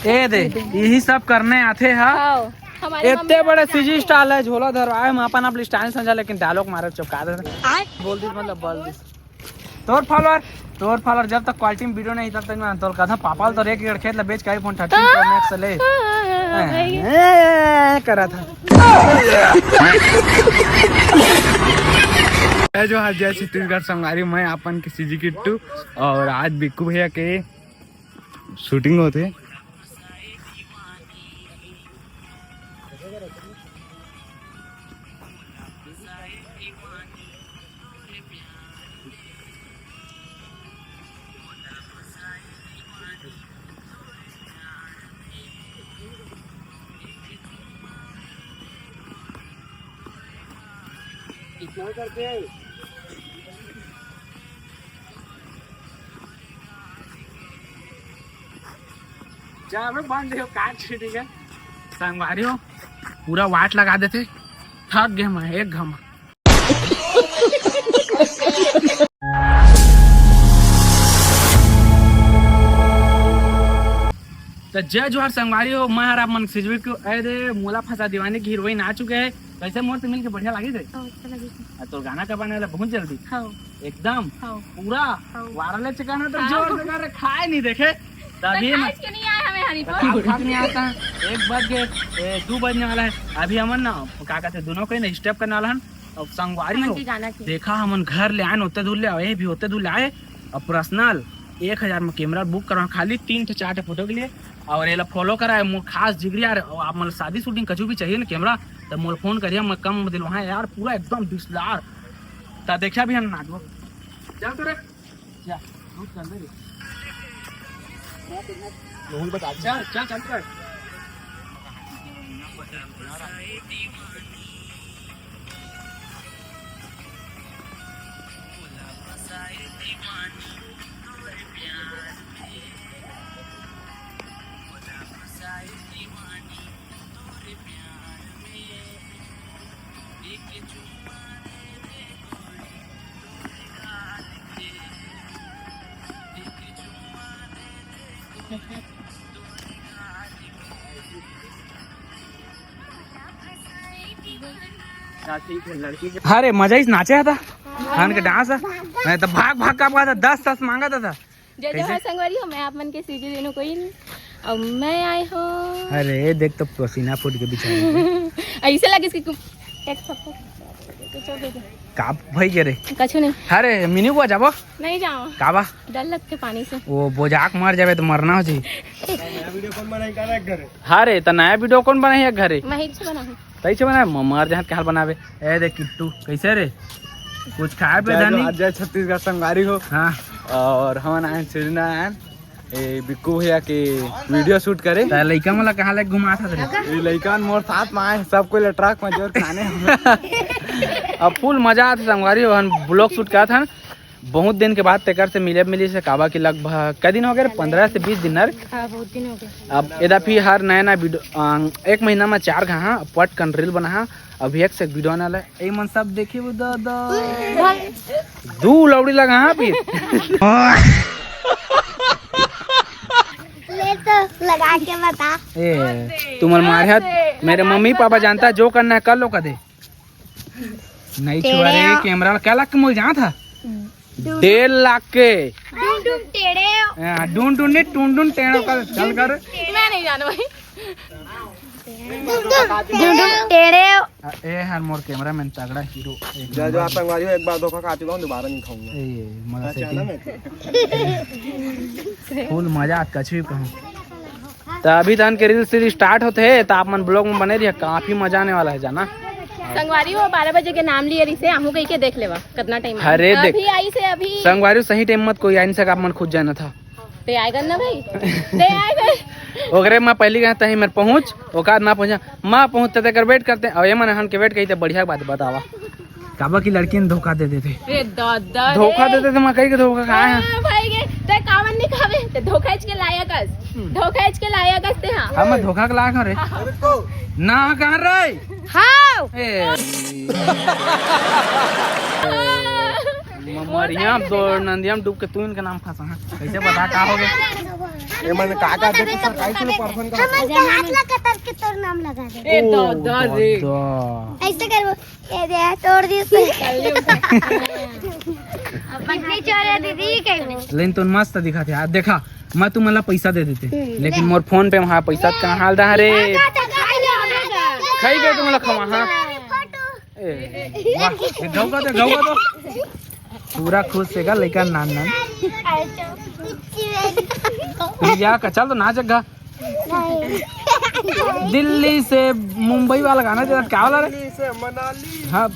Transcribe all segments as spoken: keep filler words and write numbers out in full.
ए दे, यही सब करने आथे हा। हाँ, हमारे एते मम्मी बड़े पापा सीजी जानते हैं। स्टाइल है, झोला धरवाए, हम अपन आप स्टाइल समझा, लेकिन डायलॉग मारे चुपका दे। आय? बोल दी, मतलब बोल दी। तोर फॉलोअर, तोर फॉलोअर जब तक क्वालिटी में वीडियो नहीं, तब तक मैं तोर कथा पापा तो एक एकड़ खेत ला बेच के iPhone thirteen Pro Max ले। हाँ, हाँ, हाँ, हाँ, ए, ए, करा था। जय जोहार, जय छत्तीसगढ़ संगवारी, मैं अपन के सीजी किट्टू और आज बिक्कू भैया के शूटिंग होथे। जा बे, बंद हो, काट छीटी के। संगवारी हो, पूरा वाट लगा देथे। थक गए मैं एक घमा। तो जय जोहार संगवारी हो, मैं हर आप मन के सिजवी को। अरे, मोला फंसा दीवानी की हीरोइन आ चुके हैं। कैसे मोर से मिलके बढ़िया लगी थे? हाँ, अच्छा लगी थी। आ, तो गाना कब आने वाला? बहुत जल्दी। हाँ। एकदम हाँ। पूरा हाँ। वायरल है, चिकाना तो हाँ। जोर से कर, खाए नहीं देखे। तभी तो मैं खाए के नहीं आए हमें हनी पर। आप खास नहीं आता है। एक बज गए, ए, दो बजने वाला है। अभी हमन ना, का कहते, दोनों को ही ना स्टेप करने वाला है। अब संगवारी हो, हमन के गाना के। देखा, हमन घर ले आए न, ओते दूर ले आए, ये भी ओते दूर ले आए। अब पर्सनल एक हजार में कैमरा बुक करवा, खाली तीन ठे चार ठे फोटो के लिए। और एला फॉलो करा है मोर खास जिगरी यार। और आप मन शादी शूटिंग कछु भी चाहिए ना कैमरा, तो मोला फोन करिए, मैं कम दिलवा है यार, पूरा एकदम डिसलार। ता देखा भी हम ना दो। चल तो रे। जा, रुक, चल दे रे। रोहन बता दे। चल, चल, चल कर। हाँ रे, मजा ही नाचे था। खान के डांस है। मैं तो भाग भाग का था, दस दस मांगा था, था। जय कैसे? जोहार संगवारी हो, मैं आप मन के सीजी देनो कोई नहीं। अब मैं आए हो। अरे देख तो पसीना फूट के बिचारी। ऐसे लगे इसकी कु-, एक थप्पड़। का भाई के रे? कछु नहीं। अरे मिनी को जाबो? नहीं जाओ। का बा? डर लगते पानी से। वो बोझाक मर जाबे तो मरना हो जी। हाँ रे, तो नया वीडियो कौन बनाई है घरे? मैं ही से बनाऊँ। तैसे बनाए, म-, मर जहाँ के हाल बनावे। ए देख किट्टू, कैसे रे? कुछ खाए पे जय धनी? जोहार, जय छत्तीसगढ़ संगवारी हो। हाँ। और हमन आए, सिरना आए, ए, बिक्कू भैया के वीडियो शूट करे। त लइका मन ला कहाँ ले घुमात हस रे? ये लइका मन मोर साथ में आए, सब कोई ले ट्रक में जोर खाने। अब फुल मजा आत संगवारी हो, हम ब्लॉग शूट करत हन। बहुत दिन के बाद तेकर से मिले मिली से काबा की लगभग कई दिन हो गए रे? पंद्रह से बीस दिन हर। हाँ, बहुत दिन हो गए। अब एदा फिर हर नया नया वीडियो, अ, एक महीना में चार घा, हाँ, पट कन रील बना, हाँ, अभी एक से एक वीडियो आने वाला है। ए मन सब देखे वो दा, दा। दू लौड़ी लगा, हाँ, फिर। ले तो लगा के बता। ए, तुमन मारे हाथ, मेरे मम्मी पापा जानता है, जो करना है कर लो, कदे। नहीं छुआ रे, टेढ़े। कैमरा वाला क्या लाख के मोल जहाँ था? डेढ़ लाख के। डूम डूम टेढ़े। हाँ, डूम डूम नहीं, टूम डूम टेढ़ो का चल कर। मैं नहीं जानू भाई। डूम डूम टेढ़े। आ, ए हर मोर कैमरामैन तगड़ा हीरो। एक जय नंबर। जोहार संगवारी हो, एक बार धोखा खा चुका हूँ, दोबारा नहीं खाऊंगा। ए, मजा से अच्छा ना की। मैं। फुल मजा, आज कछु भी कहूँ। त अभी तहन के रील सील स्टार्ट होत हे, त आप मन ब्लॉग में बने रहिए, काफी मजा आने वाला है जाना। संगवारी हो बारह बजे के नाम लिए रहिसे, आहू कहि के देख लेवा कितना टाइम। अरे देख। अभी आई से अभी। संगवारी सही टाइम मत कोई आ नहीं सका, आप मन खुद जाना था। ते आए गन ना भाई, ते आए गए। ओकरे मैं पहली गए तही मेरे पहुँच, ओकात ना पहुँचा, मैं पहुँचते तेकर वेट करते, और ये मन हन के वेट कही ते बढ़िया बात बतावा। काबा की लड़की ने धोखा दे देथे। ए दादा रे। धोखा दे देथे, मैं कही के धोखा खाए हैं। हाँ, भाई के, ते कावन नहीं खावे, ते धोखा इच के लायक अस। हम्म। धोखा इच के लायक अस ते, हाँ। हाँ, मैं धोखा के लायक हूँ रे। हाँ। ना, कहाँ रे? हाँ। ए। ममरिया दो नंदिया में डूब के तू इनका नाम फंसा है। कैसे बता का हो गया? ए मन का का दे, तो सरकारी से पर्सन का। हमन के हाथ ला कतर के तोर नाम लगा दे। ए ओ, दादा रे। दादा। ऐसे करबो। ये दे, तोड़ दिस। पत्नी चोर है दीदी, कहीं। लेकिन तुम मस्त दिखा थे यार, देखा, मैं तुमला पैसा दे देते, हम्म, लेकिन ले। मोर फोन पे वहाँ पैसा कहाँ हाल रहा रे? खाई गए तुमला खवा, हाँ। ए, वाह, ये गौगा तो, गौगा तो। पूरा खुश हे गा लइका नान नान। प्रिया का चल तो नाच गा। दिल्ली से मुंबई वाला गाना देता, क्या वाला रे? दिल्ली से मनाली। हाँ,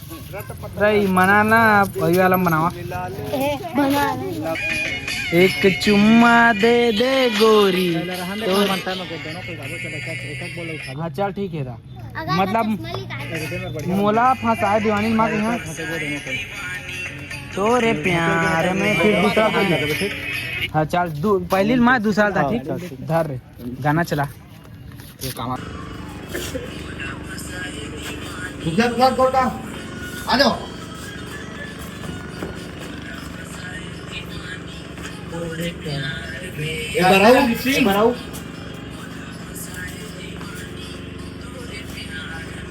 रही मनाना, वही वाला बनावा। एक चुम्मा दे दे गोरी। तो हाँ, चल ठीक है रा। मतलब, मोला फंसाए दीवानी माँ के यहाँ। तोरे प्यार में फिर दूसरा था। हाँ, चल, दू-, पहली माँ, दूसरा था, हाँ, ठीक? चल, ठीक। धर रे, गाना चला। ये काम आ- रुक जा, रुक जा, रुक जा। आ जाओ। एक बार आओ, एक बार आओ।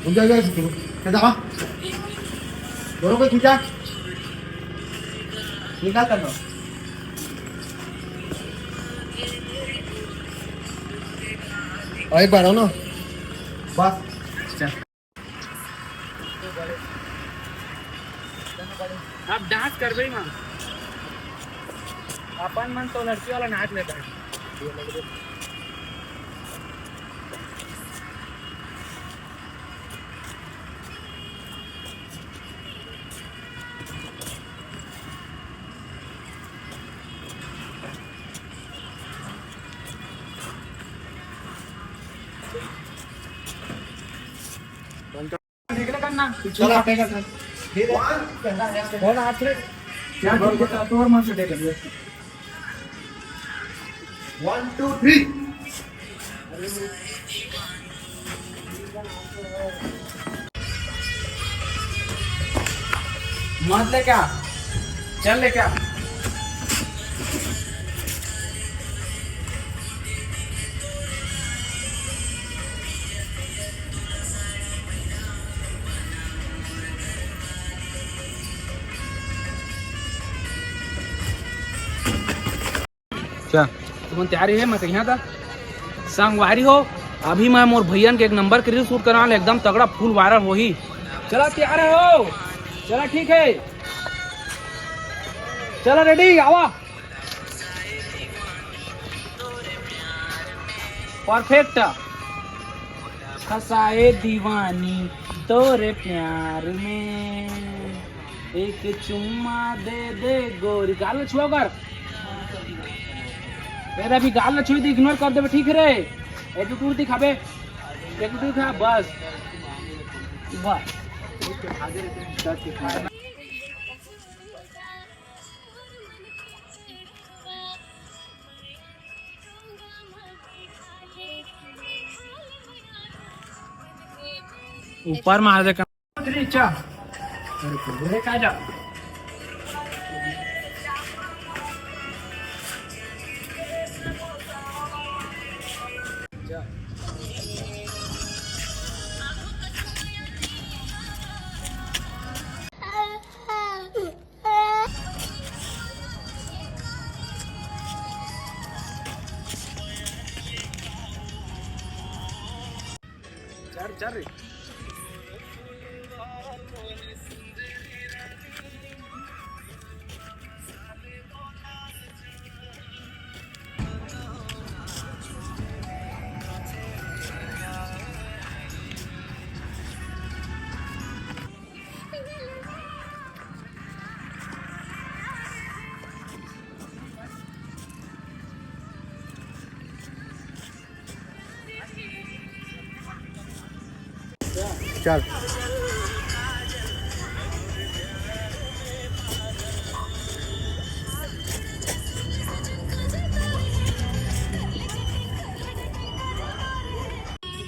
रुक जा, रुक जा, रुक जा। बरोबर, खींचा। निकाल कर दो। और एक बार आओ ना। बस। चल। अब डांस करबे ही मन। अपन मन तो लड़की वाला नाच लेता है। निकले करना। चला, पे कर। कौन हाथ रे? क्या बोल, बता, तोर मन से देख ले। One, two, three। मत ले क्या? चल ले क्या? क्या? तुमन तैयारी है? मैं कहिया था संगवारी हो, अभी मैं मोर भैयन के एक नंबर के reel shoot करना, एकदम तगड़ा full viral होही। चला तैयार है हो? चला ठीक है, चला ready, आवा। Perfect। फंसाए दीवानी तोरे प्यार में, एक चुम्मा दे दे गोरी। गाल छुआ कर। तेरा भी गाल छुई दे, ignore कर देबे, ठीक रे? Attitude दिखाबे, attitude दिखा, बस। बस। ऊपर मार दे। चा। अरे, पूरे का जा। चल, चल रे। चल।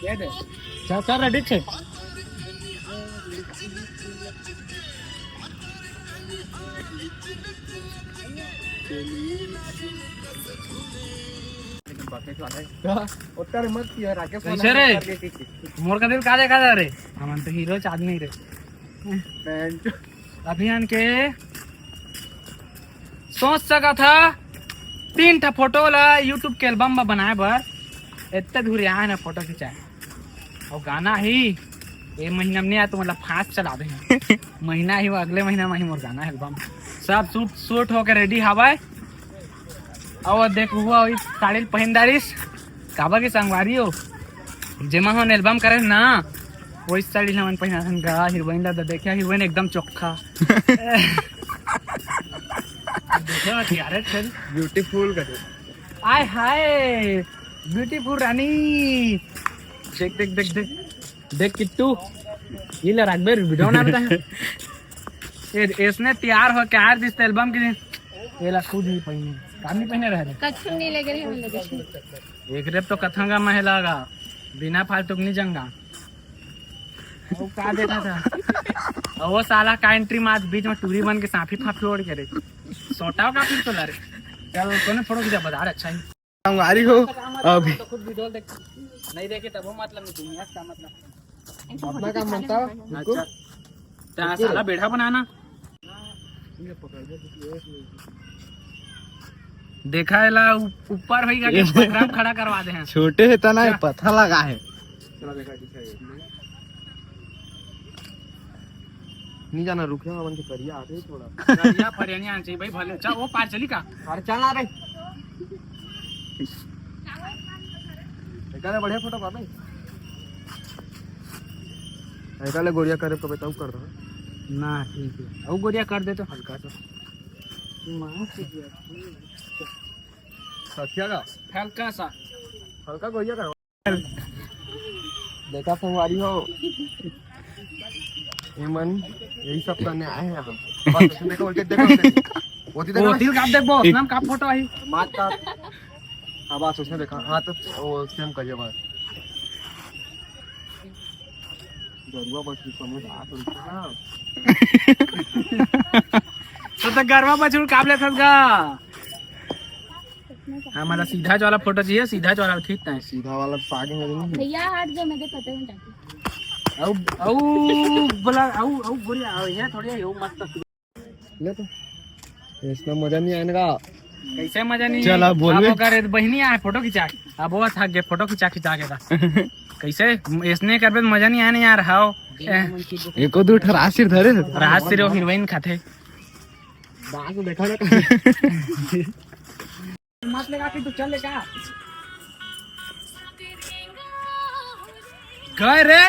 ये दे। चल, चल, ready छे। बकेट वाला है। का? ओकर मत किया, राकेश कैसे वाला रे? कर देती थी। मोर का दिल का देखा था रे? हमन तो हीरो च आदमी रे। बैंड। अभियान के सोच सकत ह, तीन ठा फोटो ला YouTube के एल्बम म बनाए बर एत्ते दूर आए ना फोटो खिंचाए। अउ गाना ही ए महीना में नहीं आया तो मतलब फांस चला दे। महीना ही वो, अगले महीना में ही मोर गाना एल्बम सब शूट शूट होके रेडी हवय। अउ देख वो साड़ी ल पहिन डारिस, काबर के संगवारी हो, जेमा हमन एल्बम करे ना, वही साड़ी ल हमन पहिनाथन गा। हीरोइन ला देखिया, हीरोइन एकदम चोखा। देखिया, यार, चल। ब्यूटीफुल कर दे। आय हाय, ब्यूटीफुल रानी। देख, देख, देख, देख। देख किट्टू, ये ले रखबे, वीडियो बना बेटा। ये इसने तैयार हो के आर दिस एल्बम के दिन। ये ला खुद ही पहिने, काम नहीं पहिने रह रे। कछु नहीं लगे रे, हम लगे। एक रेप तो कथंगा महिला गा, बिना फालतू के नहीं जंगा। वो का देखा था? और वो साला का एंट्री मार बीच में टूरी बन के सांफी फाफी ओढ़ के रे। सोटाओ का फिर तो ला रे। चल, कोने फोटो खींचा, बता रहे, अच्छा ही। संगवारी हो, अभी तो खुद वीडियो देख, नहीं देखे तब वो मतलब नहीं, दुनिया का मतलब। अपना काम बनता। अच्छा, तेरा साला बेड़ा बनाना। देखा एला उ-, ऊपर होई गा के पथरा में खड़ा करवा दे हैं। छोटे हे तना, पत्थर लगा है। नहीं जाना, रुके हमन के करिया आथे थोड़ा। करिया फरिया नहीं आना चाहिए भाई, भले। चल, वो पार चली का? अरे चल ना रे। एकरा बढ़िया फोटो बा भाई। एकरा ले गोरिया करे तो बताऊ कर दो। ना, ठीक है। अउ गोरिया कर दे तो हल्का सा। सखिया का? हल्का सा। हल्का गोरिया का। देखा संगवारी हो, एमन यही सब करने आए हैं हम। बस उसमें देखो, उल्टे देखो, उल्टे। वो तो वो देखो। तिल का देखबो, एक नाम का फोटो आई। मात का। हाँ, बस उसने देखा। हाँ, तो वो सेम करिए बस। गरुआ बस की समझ आ तो रही है ना। तो, तो गरवा बछरू काब लेथस गा? हाँ, मतलब सीधा वाला फोटो चाहिए, सीधा वाला खींचता है। सीधा वाला तो आगे में नहीं। भैया हट जा, मैं पता हूँ जाके। अउ, अउ, बोला, अउ, अउ, गोरी, अउ, ये थोड़ी, ये मत कर। ले तो। इसमें मजा नहीं आने का। कैसे मजा नहीं? चल, अब बोल अब बे। ओकर बहिनी आए फोटो खिंचा के। अब वो थक गए फोटो खिंचा खिंचा के का। कैसे? इसने करबे तो मजा नहीं आने यार, हाओ। एको दू ठो राज श्री धरे। राज श्री वो हीरोइन खाथे। बात देखा ना। मत लगा के तू चल ले का? गए रे।